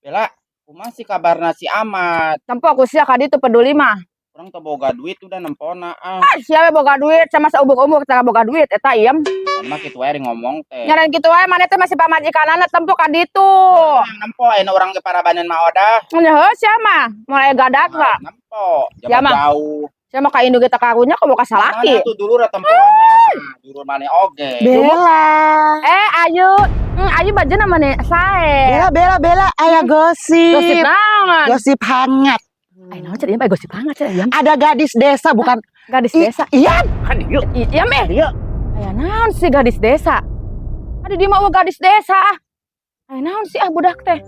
Bella, kumaha sih kabarna si Ahmad? Tempo ku sia ka ditu peduli mah. Urang teu boga duit udah nempona ah. Ah, sia we boga duit sama saubuk-ubuk teu boga duit eta iem. Kan mah kitu wae ngomong teh. Nyaran kitu wae maneh teh masih pamajikanana tempo ka ditu. Nempo aya urang ge parabanan mah odah. Nya heuh sia mah, moal aya gadak lah. Nempo, Sia zaman mah. jauh. Sia mah ka indung ge teu karunya komo ka salaki. Mana tuh dulur temponya? Dulur maneh oge. Bella. Eh, Ayu. Ayu bajena maneh sae. Bella, Bella, Bella, aya gosip. Gosip naon? Gosip hangat. Ai naon cenah ieu gosip hangat cenah ieu. Ada gadis desa bukan Gadis desa. Iya, Kan ieu. Iya meh. Iya. Aya naon sih gadis desa? Aduh di mah gadis desa ah. Aya naon sih ah budak teh?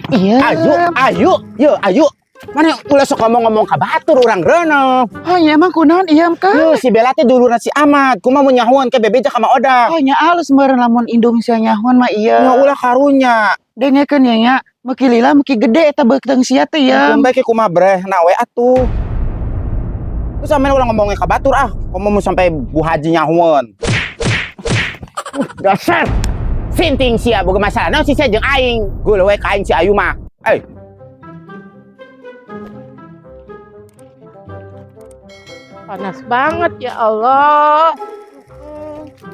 Iya. Ayu, ayu, yo ayu. Mana ulah sok ngomong-ngomong ka batur urang reuneuh. Oh, nya emang kunaon iya ka? Yo si Bella teh dulurna si Ahmad. Kumaha mun nyahoan ke bebeja ka Ma Odah. Oh, nya alus meureun lamun indung sia nyahoan mah iya. Nya ulah karunya. Dengekeun ya nya, meuki lila meuki gede eta beuteung sia teh ya. Keun bae ke kumaha breh na we atuh. Terus sampean ulah ngomongnya ka batur ah. Komo mun sampai Bu Haji nyahoan. Dasar. Sinting sia boga masalah naon si sia jeung aing. Geuleuh we ka aing si Ayu mah. Eh. Panas banget ya Allah.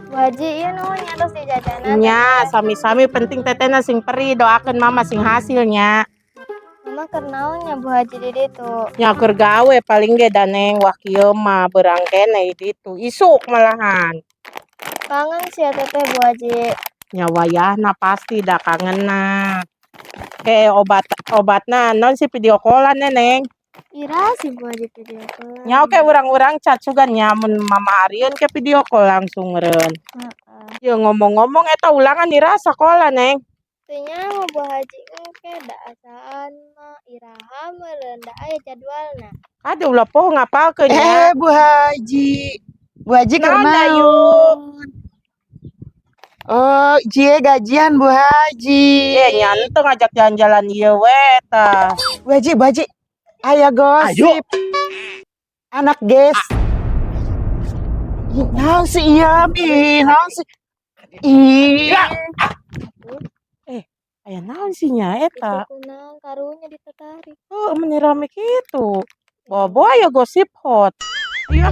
Bu Haji, iya nuhun nya tos dijajanan. Nya, sami-sami penting tetehna sing peri, doakeun mama sing hasilnya. Mama keur naon nya Bu Haji di ditu? Nya keur gawe paling ge da neng wah kieu mah beurang keneh di ditu. Isuk malahan. Kangen sia teteh Bu Haji. Nya wayahna pasti da kangenna. Ke obat obatna naon sih video callan neneng. Ira si Bu Haji video call. Nya oke urang-urang cat sugan nya mun mama arieun ke video call langsung meureun. Heeh. Ya ngomong-ngomong eta ulangan ira sakola neng. Teu nyaho Bu Haji engke da asaan mah iraha meureun da aya jadwalna. Aduh ulah poho ngapalkeun nya. Eh, Bu Haji. Bu Haji keur Naon, Dayu? naon? Oh, cie gajian Bu Haji. Eh nya henteu ngajak jalan-jalan ieu we eta. Bu Haji, Bu Haji. Aya gosip. Anak ges. Naon sih iya, ih, naon sih? Ih. Aya naon sih nya eta? Itu kunaon karunya ditetarik. Heuh meuni rame kitu. Bobo aya gosip hot. Ayo.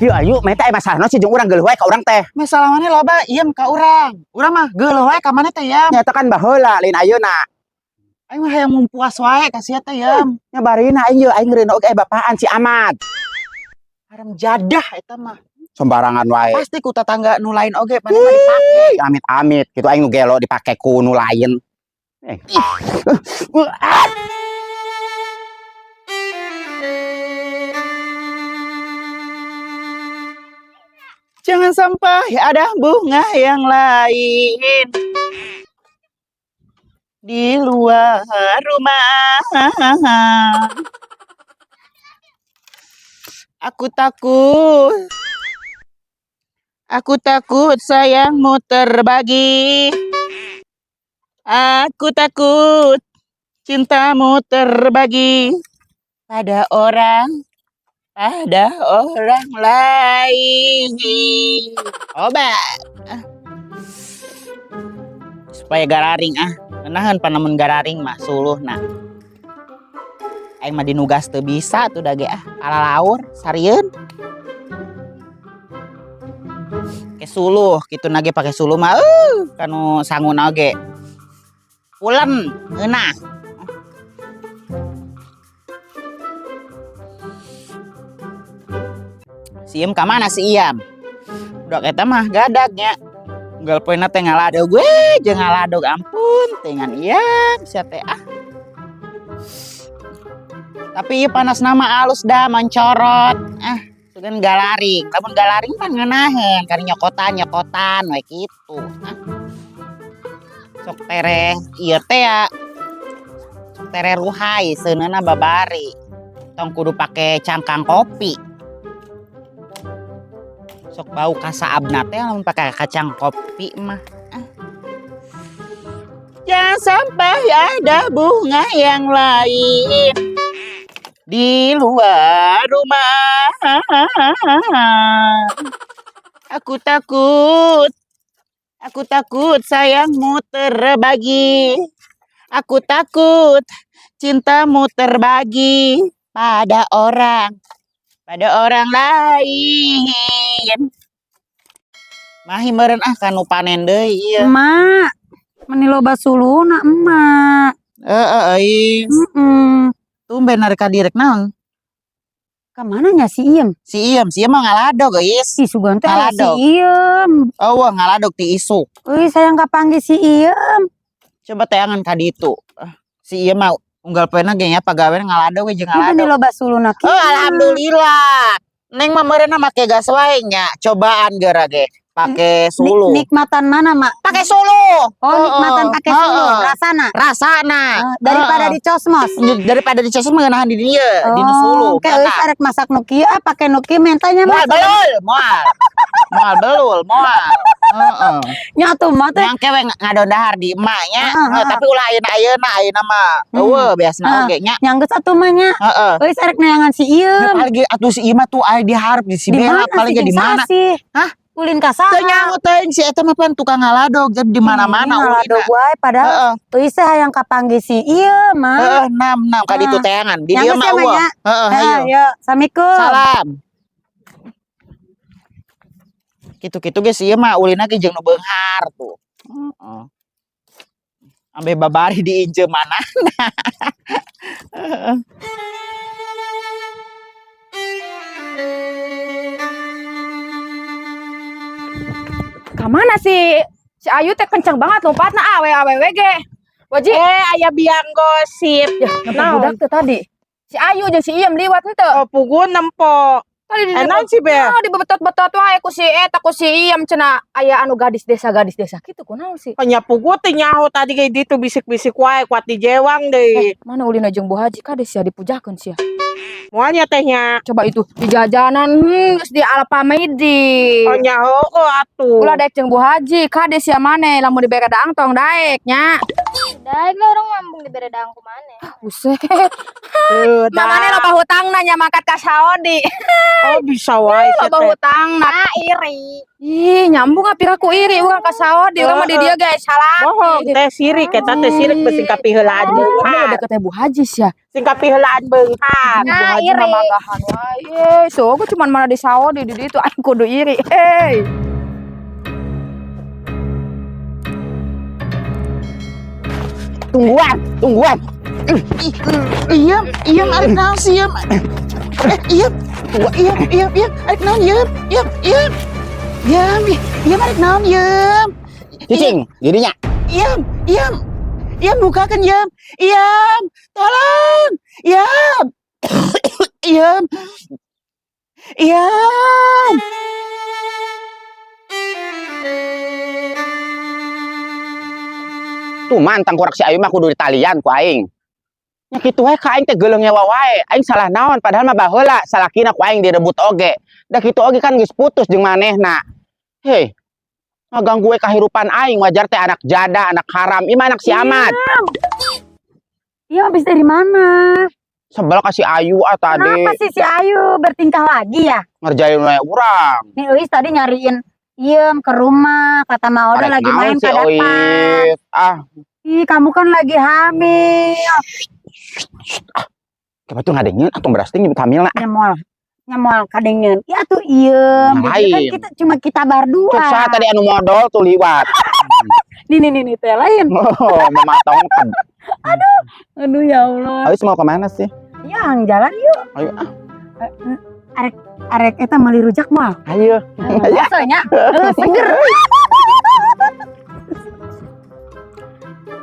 Yuk ayu, meta masalah naon sih jeung urang geuleuh wae ka urang teh. Masalah maneh loba iem ka urang. Urang mah geuleuh wae ka maneh teh yam. Nyata kan baheula lain ayeuna. Aing mah hayang mumpuas wae ka sia teh yam. Nya barina aing yeuh aing reuneuh oge bapaan si Ahmad. Haram jadah eta mah. Sembarangan wae. Pasti ku tetangga nu lain oge maneh mah dipake. Ih, amit-amit kitu aing nu gelo dipake ku nu lain. Eh. Jangan sampai ada bunga yang lain di luar rumah. Aku takut. Aku takut sayangmu terbagi. Aku takut cintamu terbagi pada orang lain. Obat. Supaya gararing ah. Nahan panamun gararing mah suluhna. Aing mah dinugas teu bisa tuh dage ah. Alalaur sarieun. Ke suluh kitu nage pake suluh mah kanu sanguna oge. Pulen ngeunah. Si Iem ka mana si Iam? Budak eta mah gadagnya. Unggal poena teh ngaladog we jeung ngaladog ampun dengan Iam sia teh ah. Tapi ieu panas nama alus dah mancorot. Ah, sugan galaring. Lamun galaring pan ngeunaheun kari nyokotan-nyokotan we kitu. Ah. Sok tereh ieu teh ya. Sok tereh ruhai seuneuna babari. Tong kudu pake cangkang kopi. Sok bau kasaabna teh lamun pakai kacang kopi mah. Ah. Jangan sampai ada bunga yang lain di luar rumah. Aku takut, aku takut sayangmu terbagi. Aku takut cintamu terbagi pada orang lain. Mahi meureun ah kanu panen deui ieu. Emak, meni loba suluna emak. Heeh, euy. Heeh. Tumben narik ka direk naon? Ka mana nya si Iem? Si Iem mah ngaladog, geus. Si sugan teh aya si Ngaladog. Iem. Oh, wah ngaladog ti isuk. Euy, sayang kapanggih si Iem. Coba teangan ka ditu. Ah, si Iem mah unggal poena ge nya pagawean ngaladog we jeung Ini meni ngaladog. loba suluna kieu. Oh, alhamdulillah. Neng mah meureunna make gas wae nya. Cobaan geura ge pake suluh. Nikmatan mana, Mak? Pake suluh. Oh, nikmatan pakai suluh, rasana. Rasana. Eh, daripada Heeh. di Cosmos. Daripada di Cosmos mengenahan di dieu, di nu suluh. Oh, kayak euy arek masak nu kieu ah pake nu kieu mentanya Moal mah. belul, moal. Moal belul, moal. Heeh. Nya atuh mah teh. Yang kewe ngadon dahar di emak nya. Heeh, Heuh, tapi ulah ayeuna-ayeuna, ayeuna mah eueuh biasana oge nya. Nya geus atuh mah nya. Heeh. Euy arek neangan si Iem. Apalagi atuh si Ima tuh aya diharap di si Di Bella mana apalagi sih di jeung mana? sih? Hah? Ulin ka saha? Teu nyaho teuing si eta mah pan tukang ngaladog jadi di mana-mana Ih, ngaladog ulina. wae padahal Heeh, euy teh hayang kapanggih si Iem mah. heeh, nam nam ka ditu teangan. Di Nya dieu geus mah ya, Mak, eueuh. nya. Heeh, Nah, hayu. yo, Assalamualaikum. Salam. Kitu-kitu ge si ieu mah ulina ge jeung nu beunghar tuh. Heeh. Ambe babari diinjem mana. Heeh. Kamana sih? Si Ayu teh kenceng banget lompatna awe awewe ge. Waji, Eh, aya biang gosip. ya nempo Naon? budak teh tadi. Si Ayu jeung si Iem liwat henteu. Oh, pugu nempo. Tadi di Eh, naon si Bel? Oh, dibetot-betot wae ku si eta ku si Iem cenah aya anu gadis desa kitu kunaon sih? Oh, nya pugu teh nyaho tadi ge ditu bisik-bisik wae kuat dijewang deui. Eh, mana ulina jeung Bu Haji kades sia dipujakeun sia. Moal nya teh nya. Coba itu di jajanan geus di Alfamidi. Oh, nya heueuh atuh. Ulah daek jeung Bu Haji, kades sia maneh lamun dibere daang tong daek nya. Daek lah urang mambung dibere daang ku maneh. Buset. Teu, Mamane dah. loba hutangna nya mangkat ka Saudi. Oh, bisa wae sia Loba teh. hutangna. Ah, iri. Ih, nyambung ah piraku iri urang ka Saudi, urang mah di dieu guys salah. Bohong teh sirik eta teh sirik beuh sing kapiheulaan Mana beunghar. deket Bu Haji sia. Sing kapiheulaan beunghar. Bu Nah, Haji iri. mah magahan wae. So, aku cuman mana di Saudi di ditu aing kudu iri. Hey. Tungguan, tungguan. Iem, Iem, arek naon sih Iem? Eh, Iem, Iem, Iem, Iem, arek naon Iem? Iem, Iem. Iem, Iem arek naon Iem? Cicing, jadinya. Iem, Iem. Iem bukakan Iem. Iem, tolong. Iem. Iem. Iem. Tuh mantang kurak si Ayu mah kudu ditalian ku aing. Nya kitu wae ka aing teh geuleuh ngewa wae. Aing salah naon padahal mah baheula salakina ku aing direbut oge. Da kitu oge kan geus putus jeung manehna. Hei, ngaganggu we kahirupan aing wajar teh anak jada, anak haram, ieu mah anak si Ahmad. Iya, habis dari mana? Sebel ka si Ayu ah tadi Kenapa sih si Ayu bertingkah lagi ya? ngerjain we urang. Nih Euis tadi nyariin Iem ke rumah, kata Maoda Arek lagi naon main si ke depan. Euis. Ah, Ih, kamu kan lagi hamil. coba tuh ngadengeun atuh berasting nyebut hamilna. Nyemol, nyemol kadengeun. Ya tuh Iem, Nah, Jadi kan lain. kita cuma kita berdua. Cuk saha tadi anu modol tuh liwat. Nih nih nih, nih teh lain. Oh, mematongkan. Aduh ya Allah. Euis mau kemana sih? Ya, jalan yuk. Ayo ah, Arek arek eta meuli rujak moal. ayo. Ya. Soalnya seger.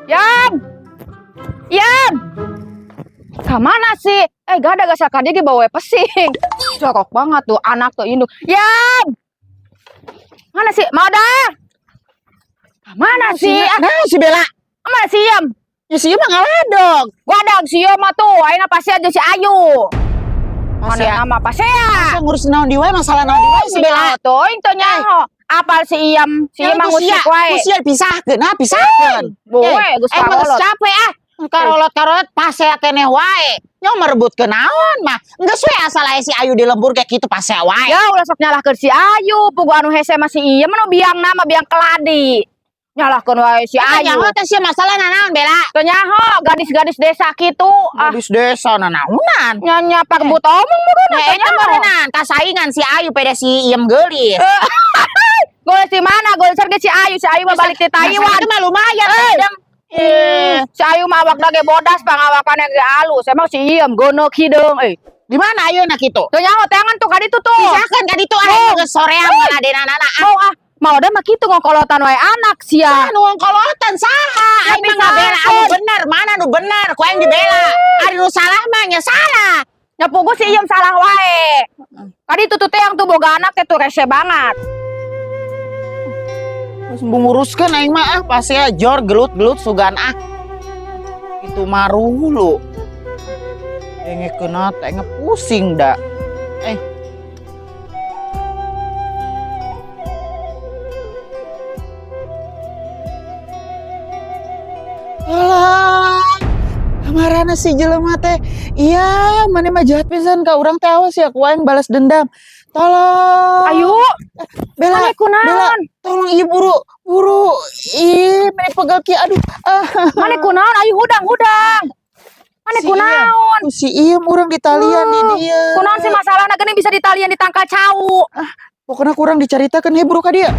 Yam. Yam. Kamana sih? Eh, gak ada gak dia bawa pesing. Jorok banget tuh anak tuh induk. Yam. Mana sih? Mauda. Mana sih? Ah, Nah, si Bella. mana si Yam? Ya si Iem mah ngaladog. Wadah si Yam mah tuh, ayeuna pasti aja si Ayu. Mana nama pasea. Masa ngurus naon di wae, masalah naon di wae si Bella. Tuh, teu nyaho. Apal si Iyam, si Iyam mah ngusik wae. Ku sia dipisahkeun, nah pisahkeun. Boe, geus Eh, mah geus karolot. capek ah. Karolot-karolot pasea keneh wae. Nyo merebutkeun naon mah. Geus we asal aya si Ayu di lembur kayak kitu pasea wae. Ya ulah sok nyalahkeun si Ayu, puguh anu hese mah si Iyam nu biang nama biang keladi. Nyalahkeun wae si Ayu. Ayu. Nyaho teh sia masalah nanaon Bella? Teu nyaho gadis-gadis desa kitu. Ah, Gadis desa nanaonan. nya parebut omong meureun Nah, teu eta nyaho. meureunnan kasaingan si Ayu pada si Iyem geulis. Goles di mana? Goles ge si Ayu, si Ayu mah balik di Taiwan. Itu mah lumayan kadang. Eh, si Ayu mah awakna ge bodas pangawakanna ge alus. Emang si Iyem goneuk hideung eh. Di mana ayeuna kitu? Teu nyaho teangan tuh ka ditu tuh. Pisahkeun ka ditu ah geus soream ngaladenanana. Mau ah, mau da mah kitu ngokolotan wae anak sia. Nu ngkolotan saha? Ya, Aing mah ngabela anu pisahkeun. bener, mana nu bener, ku aing dibela. Ari nu salah mah nya salah. Nya puguh si Iyem salah wae. Ka ditu tuh teh yang tuh boga anak teh tuh rese banget. Geus nguruskeun aing mah ah pasti jor gelut-gelut sugan ah. Itu marulu. Dengekeun teh pusing da. Eh. Alah, kamarana si jelema teh. Iya, maneh mah jahat pisan ka urang teh, awas ya ku aing balas dendam. Tolong. Ayu, Bella, maneh kunaon? Bella, tolong ieu buru, buru. Ih, maneh pegel kieu aduh. Ah. Maneh kunaon? Ayu hudang-hudang. Maneh Si kunaon? Si Iyem urang ditalian di dia. Kunaon sih masalahna geuning bisa ditalian di tangkal cau. Pokoknya kurang diceritakan he buru ka dia.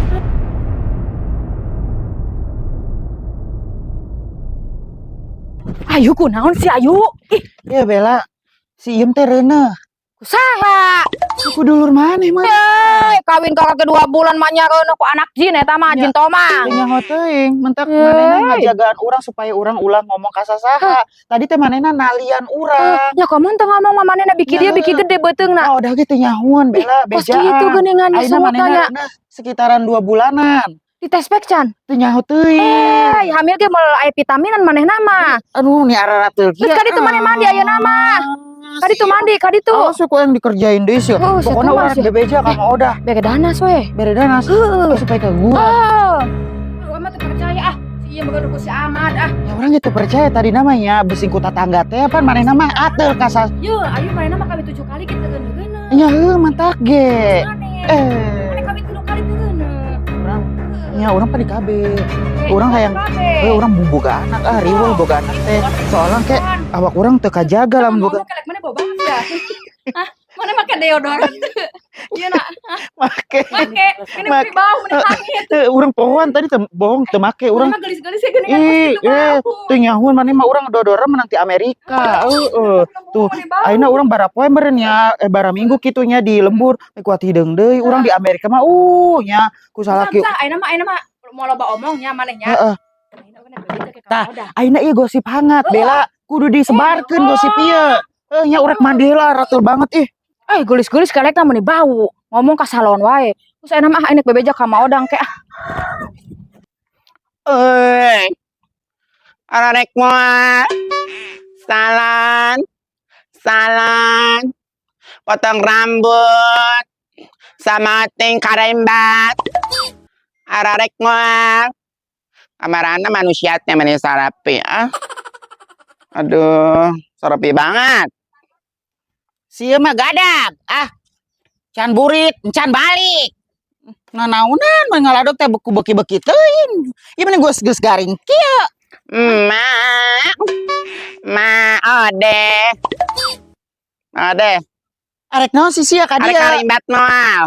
Ayu kunaon sih Ayu? Ih, Ya Bella, si Iyem teh reuneuh. kusaha? Ku dulur maneh mah. Eh, kawin kakak kedua bulan mah nya reuneuh ku anak jin eta mah jin tomang. Teu nyaho teuing, mentak Hei. manehna ngajagaan urang supaya urang ulah ngomong ka sasaha. Tadi teh manehna nalian urang. Ya kamu teu ngomong mah manehna biki dia biki gede beuteungna. Oh, udah gitu nyahuan Bella, Kos bejaan. kitu geuningan Ayeuna semua manehna tanya. reuneuh sekitaran 2 bulanan. Di tespek can. Teu nyaho teuing. Eh, hamil ge moal aya vitaminan manehna mah. Aduh, ni ararateul kieu. Terus kaditu maneh mandi ayeuna mah. Kaditu mandi, kaditu. Awas ku yang dikerjain deui sih. Oh, sia Pokoknya kumaha urang sia? bebeja ka Mang Odah. Bere danas we. Bere danas. Heeh. Supaya ke gua. Oh. Urang mah teu percaya ah. Si ieu mah ku si Ahmad ah. Ya orang gitu percaya tadi namanya besingku tetangga teh pan manehna mah atel kasas. Ye, ayu manehna mah kawin 7 kali kitu geuneuh. Nya heuh mantak ge. Maneh. Eh, Maneh kawin 3 kali teu geuneuh. urang nya urang pan di KB. Urang hayang eh urang boga anak ah riweuh boga anak teh. Soalnya kayak awak urang teu kajaga lamun boga Ngomong kelek maneh bau banget ya. Hah? Maneh make deodoran teu? Ieu na, make. make. Ini Make. beri bau, meni hangit. Teu urang pohoan tadi teu bohong teu make urang. Urang mah geulis-geulis ya geuningan Ih, kos kitu eh, bau. teu nyahuan maneh mah urang dodora menang ti Amerika. Heeh. Tuh, ayeuna urang barapoe meureun nya eh bara minggu kitu nya di lembur kuat hideung deui urang di Amerika mah nya ku salaki. Ayeuna mah mau loba omongnya maneh nya. Heeh. Tah, ayeuna ieu gosip hangat Bella kudu disebarkeun gosip ieu. Eh nya urek Mandela ratul banget ih. Eh geulis-geulis kelekna meuni bau. Ngomong ka salon wae. Terus ayeuna mah ah bebeja ka Maodang ke ah. Euy. Ararek moal. Salan. Salan. Potong rambut. Sama ting karembat. Ararek moal. Kamarana manusia teh meni sarapi ah. Aduh, sarapi banget. Sia mah gadag ah. Can burit, can balik. Nanaonan mah ngaladog teh beku beki-beki teuing. Ieu mah geus geus garing kieu. Ma. Ma ode. Ode. Arek naon si sia ka Arek dieu? karimbat moal.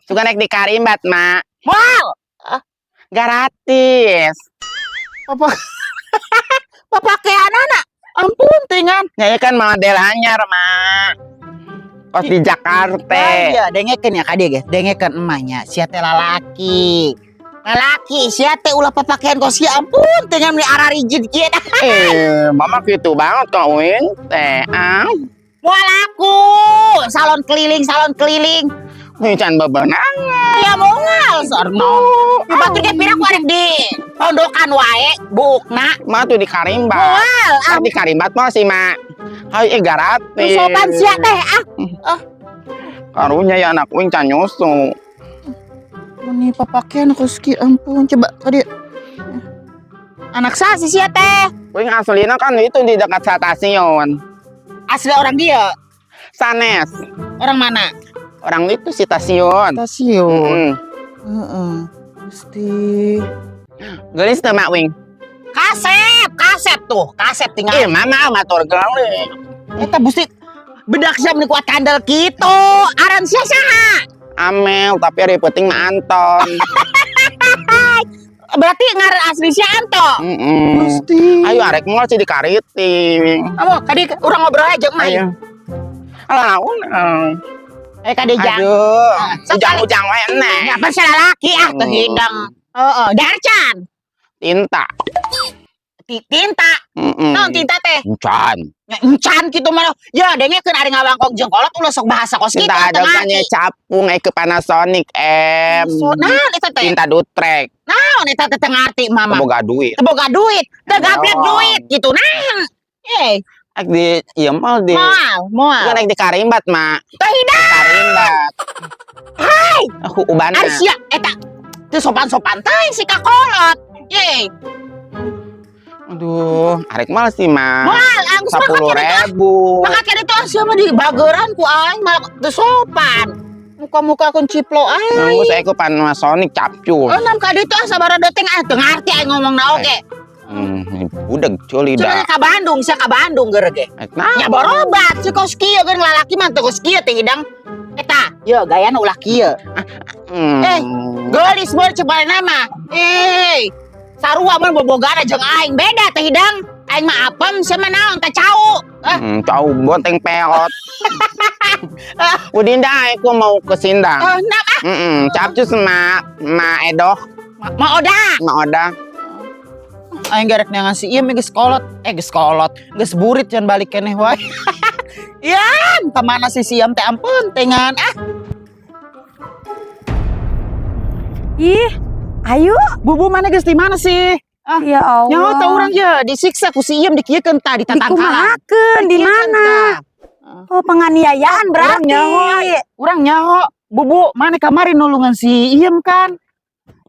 Suka naik di karimbat, Mak. Moal. Gratis. Apa papakeanana? Ampun tingan. Ya, ya kan model anyar, Mak. Kos di Jakarta. Iya, dengekeun ya ka dieu ge. Dengekeun emahnya, sia teh lalaki. Lalaki sia teh ulah papakean kos sia ampun tingan meni ararijid kieu dah. Eh, mama gitu banget kok, Wing. Teh, ah. Moal aku salon keliling, salon keliling. Nih can bebenangan. Ya moal sarno. Batur ge pira ku arek di pondokan wae buukna. Ma tuh di karimbat. Moal Ah, di karimbat mah sih, Mak. Hayu gratis. Sopan sia teh ah. Karunya ya anak uing can nyusu. Ini papakean kuski ampun coba tadi. Anak sah sih sia teh. Uing aslina kan itu di dekat stasiun. Asli orang dia. Sanes. Orang mana? Orang itu si stasiun. Stasiun. Heeh. Heeh. Gusti. Geulis teu Mak Wing? Kasep, kasep tuh, kasep tinggal. Ih, mama matur geulis. Eta Gusti bedak siap nih kuat kandel gitu. Aran sia saha? Amel, tapi hari penting mah Anton. Berarti ngaran asli sia Anto. Heeh. Gusti. Ayo arek moal sih dikariti. Kamu tadi urang ngobrol aja mah. Ayo. Alah, naon. Eh kade jang. Aduh, Sekali. ujang-ujang wae eneh. Ya pasal lalaki ah teu hidang. Heeh, darcan. Tinta. Tinta. Heeh. Naon tinta teh? Encan. Ya, encan kitu mah. Ya dengekeun ari ngawangkong jeung kolot ulah sok bahasa kos kitu Tinta teu ada kan capung ke Panasonic M. So, naon eta teh? Tinta dutrek. Naon eta teh teu ngarti mama. Boga duit. Teu boga duit, teu gablek Dong. duit gitu nah. Eh, Ek di ieu mah di moal, moal. Kan ek di Karimbat, Mak. Teu hidang. Karimbat. Hai, Aku ubana. ari sia eta teu sopan-sopan teuing si kakolot. Ye, Aduh, arek mal sih, Mak. moal anggus makan Sepuluh kitu ah. ribu. Makan kitu ah sia mah di bageran ku aing malah teu sopan. Muka-muka kun ciplo aing. Nunggu saya ke Panasonic capcus. Oh, nam ka ditu ah sabaraha deting ah teu ngarti aing ngomongna oge. Budeg culi Cenah dah. ka Bandung, sia ka Bandung geureuh ge. Ek nah. Nya borobat si kos kieu geun lalaki mah teu kos kieu teh hidang. Eta, ye gayana ulah kieu. Eh, geulis meur coba nama. Eh, sarua mun bobogana jeung aing beda teh hidang. Aing mah apem sia mah naon teh cau. Ah, Cau bonteng peot. Udin dah, aku mau ke Sindang. oh, nam ah, Capcus ma ma Edoh, ma oda. ma Oda. Aing garek neangan si ieu geus kolot, eh geus kolot, geus burit jangan balik keneh wae. Yan, kemana si Siam teh ampun tengan ah. Ih, ayo. Bubu mana geus di mana sih? Ah, Ya Allah. nyaho teh urang ye disiksa ku si Iem dikieukeun tah ditatangkalan. Dikumahakeun di mana? Oh, penganiayaan berarti. Urang nyaho, urang nyaho. Bubu mana kamari nulungan si Iem kan?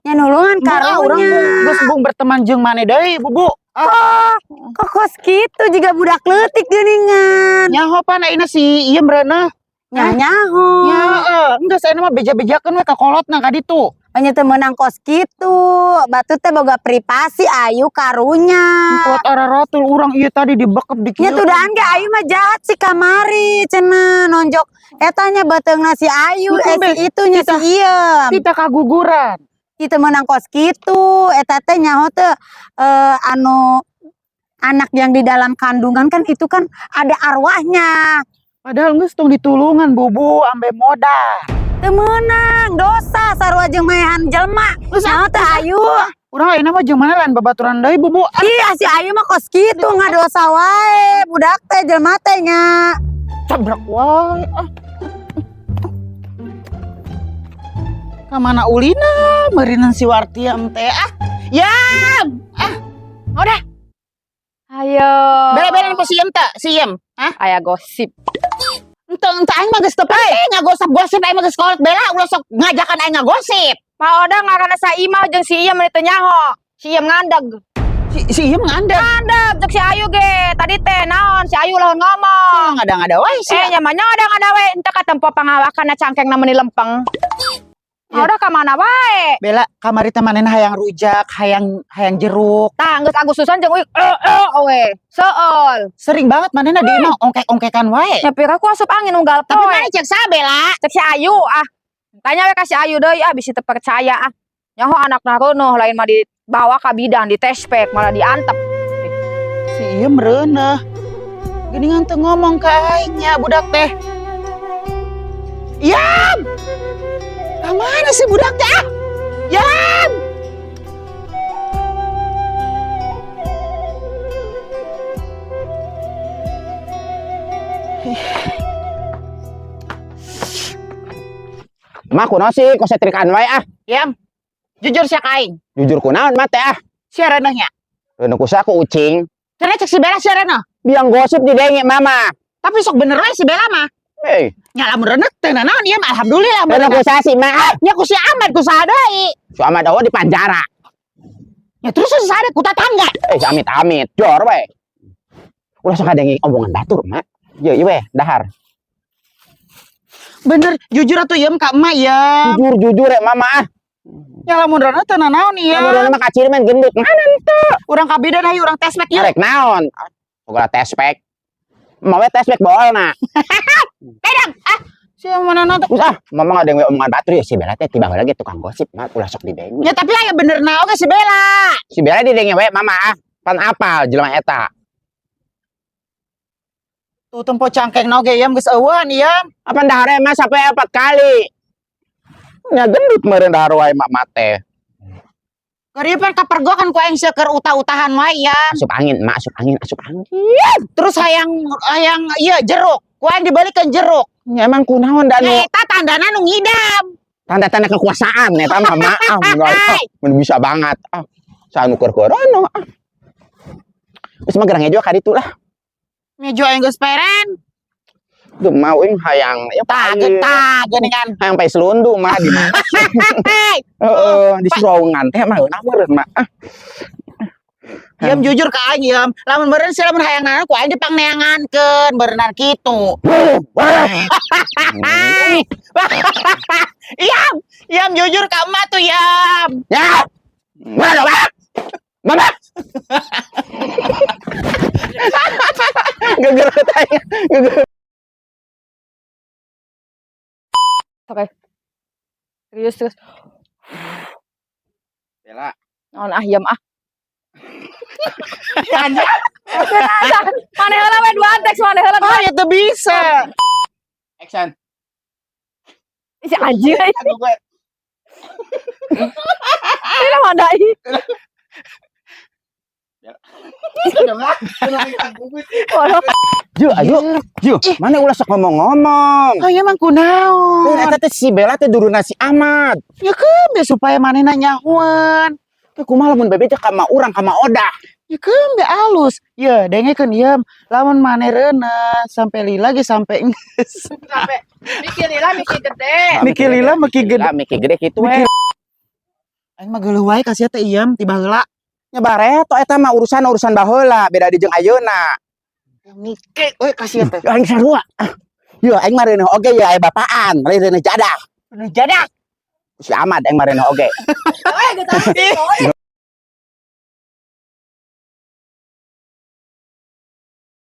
Ya nulungan Nah, urang karunya. geus embung berteman jeung maneh deui, Bubu. Oh, kok kos kitu juga budak leutik geuningan. Nyaho pan ayeuna si Iem reuneuh. Nya nyaho. Ya, heeh, enggak saya mah beja-bejakeun we ka kolotna ka ditu. Nya teu meunang kos kitu. Batu teh boga privasi ayu karunya. Kolot araratul urang ieu tadi dibekep di Nya tudaan ge ayu mah jahat si kamari cenah nonjok eta nya beuteungna si Ayu Betul, eh si itunya si Iem. Kita kaguguran. Kita menang kos kitu eta teh nyaho teh anu anak yang di dalam kandungan kan itu kan ada arwahnya. Padahal geus tong ditulungan Bubu ambe modal. Teu meunang dosa sarua jeung maehan jelema. Nyaho teh Ayu. Urang ayeuna mah jeung mana lain babaturan deui Bubu. Ih si Ayu mah kos kitu ngadosa wae budak teh jelema teh nya. Tabrak wae ah. Ka mana ulina meurinan si Wartiam teh ah. Yam. Ah, udah. Ayo. Bere-bere ku si Iem teh, si Iem. Hah? Aya gosip. Ente ente aing mah geus teu penting ngagosip-gosip aing mah geus kolot bela ulah sok ngajakan aing ngagosip. Pak Oda ngaranna Saimah jeung si Iem teu nyaho. Si Iem ngandeg. Si Iem ngandeg. Ngandeg jeung si Ayu ge. Tadi teh naon si Ayu lawan ngomong. Ngada-ngada wae sih. Eh nya mah ngada-ngada we ente katempo pangawakan cangkeng meuni lempeng. Ya. Udah ka mana wae? Bela kamari teh manehna hayang rujak, hayang hayang jeruk. Tah geus Agustusan jeung uing we. Seol. Sering banget manehna di imah ongkek-ongkekan wae. Ya pira ku asup angin unggal Tapi poe. mana cek sa Bela? Cek si Ayu ah. Tanya we ka si Ayu deui ah bisi teu percaya ah. Nyaho anakna reunuh lain mah dibawa ka bidan di tespek malah diantep. Si Iem reuneuh. Geuningan teu ngomong ka aing nya budak teh. Yam! Ka mana sih budak teh ah? Yam! Mah kunaon sih kok setrikaan wae ah. Yam. Jujur sia ka aing. Jujur kunaon mah teh ah. Sia reuneuh nya. Reuneuh ku saha, ku ucing. Cenah cek si Bella sia reuneuh. Biang gosip didenge mama. Tapi sok bener we si Bella mah. Eh, Nya lamun reuneuh teu nanaon ieu mah, alhamdulillah. Reuneuh ku saha sih mah ah. Nya ku si Ahmad, ku saha deui. Si Ahmad awa di panjara. Ya terus si saha deui, ku tatangga. Eh, si amit-amit, jor we. Ulah sok kadenge omongan batur, Mak. Ye, ieu we, dahar. Bener, jujur atuh ieu ka emak ya. Jujur, jujur ya mama ah. Ya lamun reuneuh teu nanaon ieu. Lamun reuneuh mah kaciri men gendut. Mana teu? Urang ka bidan hayu urang tes pack yeuh. Arek naon? Pokoknya tes pack. Mau we tes pack bolna. Pedang. Ah, si mana nonton. Terus ah, mama ngadenge omongan batur ya si Bella teh tiba lagi tukang gosip, mah ulah sok didenge. Ya tapi aya bener na oge si Bella. Si Bella didenge we mama ah. Pan apal jelema eta. Tuh tempo cangkeng na oge ieu geus eueuhan ieu. Apa dahar mah sampai 4 kali. Nya gendut meureun dahar wae mak mate. Keur ieu pan kapergokan ku aing seueur utah-utahan wae ya. Asup angin, mak, asup angin, asup angin. Terus hayang hayang ieu jeruk. Ku aing dibalikeun jeruk. Ya emang kunaon dan Ya eta tandana nu ngidam. Tanda-tanda kekuasaan eta mah maaf mun bisa banget. Ah, sanu keur korono ah. Geus mah gerang ngejo ka ditu lah. Mejo aing geus peren. Duh mau ing hayang ya. Tah, tah geuningan. Hayang pae selundu mah di mana? Heeh, di Surowongan teh mah eunah meureun mah. Ah. Yam, jujur ka aing yam. Lamun meureun sia lamun hayang naon ku aing dipangneangankeun beureunan kitu. Yam, yam, jujur ka emak tuh yam. Ya. Mana dong, Mama? Geger tanya. Geger. Oke. Serius terus. Bella. Naon ah, yam ah. Maneh heula we dua teks maneh heula. Oh, ya teu bisa. Action. Si anjing. Aduh gue. Ini mah dai. Waduh. Ju, ayo. Ju, mana ulah sok ngomong-ngomong. Oh, ya emang kunaon. Eta teh si Bella teh duruna si Ahmad. Ya keun supaya manehna nyahoan. Teh kumaha lamun bebe teh ka urang, ka Odah. Ya keun be alus. Ya dengekeun ieu lamun maneh reuneuh sampai lila ge sampai geus. Sampai mikir lila mikir gede. Mikir lila mikir gede. Mikir gede kitu we. Aing mah geuleuh wae ka sia teh iyam ti baheula. Nya bareto eta mah urusan-urusan baheula beda di jeung ayeuna. Mikir we ka sia teh. Aing sarua. Ah. Yo aing mah reuneuh oge ya aya bapaan, lain reuneuh jadah. Reuneuh jadah. Si Ahmad aing mah reuneuh oge. Eh, geus.